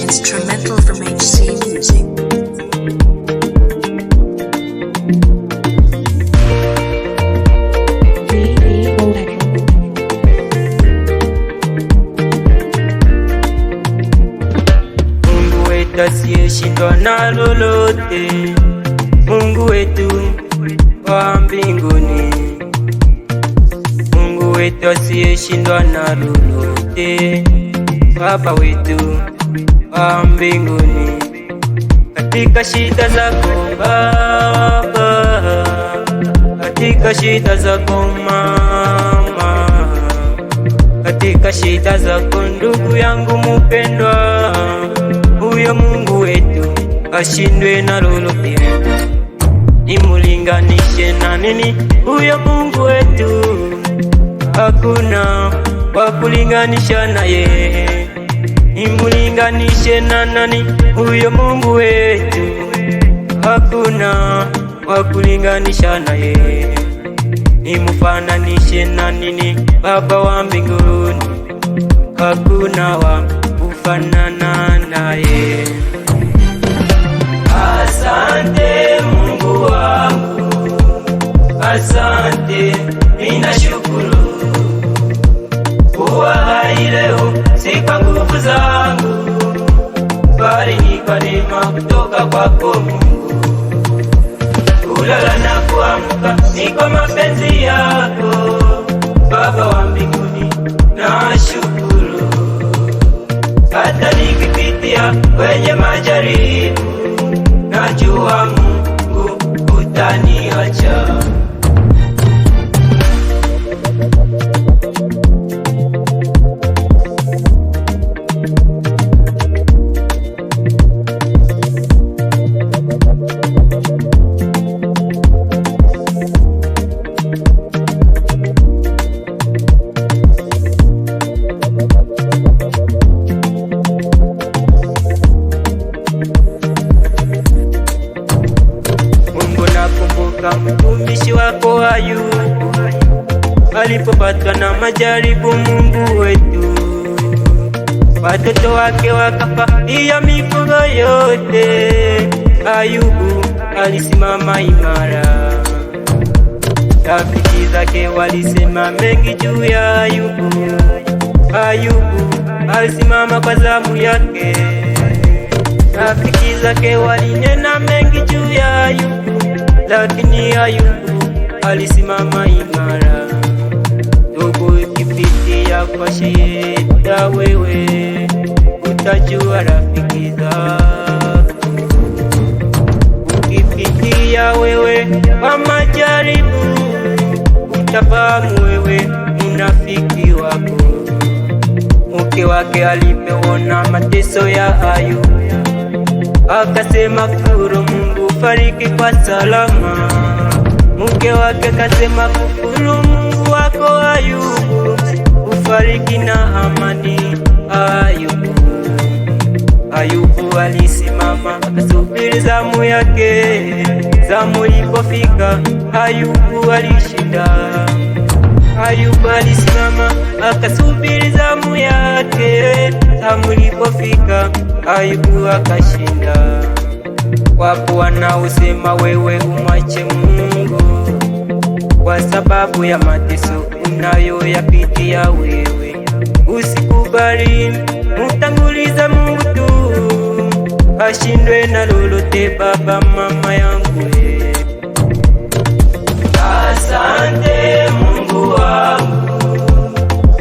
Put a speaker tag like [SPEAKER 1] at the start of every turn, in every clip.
[SPEAKER 1] Instrumental from HC Music.
[SPEAKER 2] Mungu wetu asiyeshindwa na lolote, Mungu wetu wa mbinguni, Mungu wetu asiyeshindwa na lolote, Baba wetu wa mbinguni, katika shida zako Baba, katika shida zako mama, katika shida zako ndugu yangu mupendwa, huyo Mungu wetu ashindwe na lolote. Nimulinganishe na nini huyo Mungu wetu? Hakuna wa kulinganisha naye. Nimulinganishe na nani huyo Mungu wetu? Hakuna wa kulinganisha naye. Nimufananishe na nini Baba wa mbinguni? Hakuna wa kufanana naye. Asante Mungu wangu, asante, ninashukuru kuwa hai leo, si kwa nguvu zangu, bali ni kwa neema kutoka kwako Mungu. Kulala na kuamka ni kwa mapenzi yako Baba wa mbinguni, nashukuru. Hata nikipitia kwenye majaribu, najua Mungu hutaniacha. Mungu, nakumbuka mtumishi wako Ayubu alipopatwa na majaribu, Mungu wetu, watoto wake wakafa, iya mifugo yote. Ayubu alisimama imara. Rafiki zake walisema mengi juu ya Ayubu. Ayubu alisimama kwa zamu yake. Rafiki zake walinena mengi juu ya Ayubu, lakini Ayubu alisimama imara. Ndugu, ukipitia kwa shida, wewe utajua rafiki zako. Ukipitia wewe kwa majaribu, utafahamu wewe mnafiki wako. Mke wake alipoona mateso ya Ayubu, akasema kufuru Mungu, fariki kwa salama. Mke wake akasema kufuru Mungu wako Ayubu, ufariki na amani Ayubu. Ayubu alisimama akasubiri zamu yake. Zamu ilipofika, Ayubu alishinda. Ayubu alisimama akasubiri zamu yake. Zamu ilipofika, Ayubu akashinda. Wapo wanaosema wewe umwache Mungu kwa sababu ya mateso unayoyapitia wewe. Usikubali, mutanguliza Mungu tu, ashindwe na lolote baba mama yangu we. Asante Mungu wangu,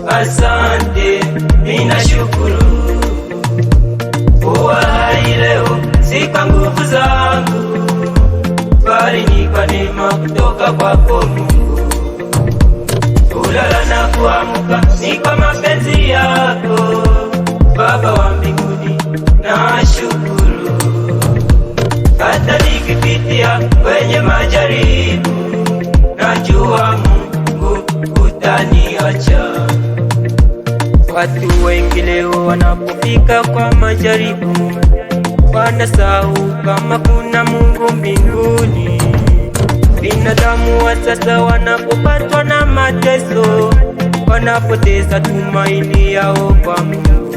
[SPEAKER 2] asante, ninashukuru kuwa hai leo, si kwa nguvu zangu, bali ni kwa neema kutoka kwako Mungu. Kulala na kuamka ni kwa mapenzi yako Baba wa mbinguni, nashukuru. Hata nikipitia kwenye majaribu, najua Mungu hutaniacha. Watu wengi leo wanapofika kwa majaribu, wanasahau kama kuna Mungu mbinguni. Binadamu wa sasa wanapopatwa na mateso, wanapoteza tumaini yao kwa Mungu.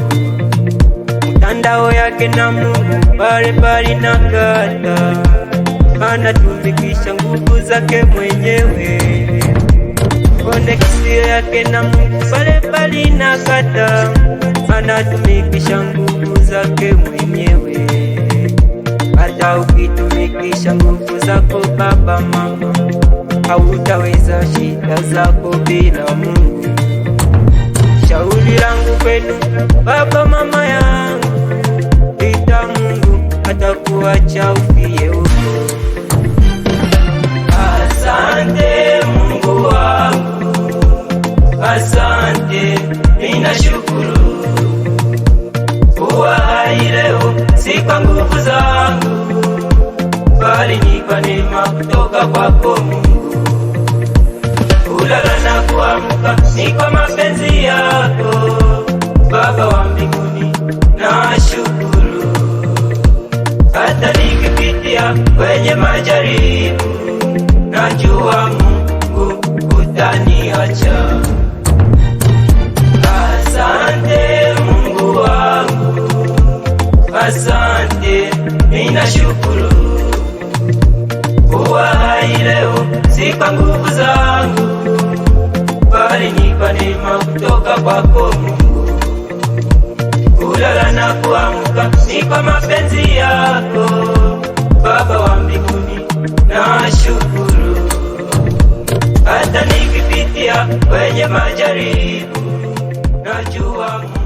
[SPEAKER 2] Mitandao ya yake na Mungu pale pale na kata, anatumikisha nguvu zake mwenyewe. Koneksio yake na Mungu pale pale na kata, anatumikisha nguvu zake mwenyewe. Hata ukitumikisha nguvu zako baba mama, hautaweza shida zako bila Mungu. Shauri langu kwenu baba mama yangu, ita Mungu atakuacha ufie huko. Asante Mungu wangu, asante, ninashukuru kuwa hai leo, si kwa nguvu zangu, bali ni kwa neema kutoka kwako Mungu. Kulala na kuamka ni kwa mapenzi yako Baba wa mbinguni, nashukuru. Hata nikipitia kwenye majaribu, najua Mungu hutaniacha. Asante Mungu wangu, asante, ninashukuru kuwa hai leo, si kwa nguvu zangu, bali ni kwa neema kutoka kwako Mungu. Kulala na kuamka ni kwa mapenzi yako Baba wa mbinguni, nashukuru. Hata nikipitia kwenye majaribu, najua Mungu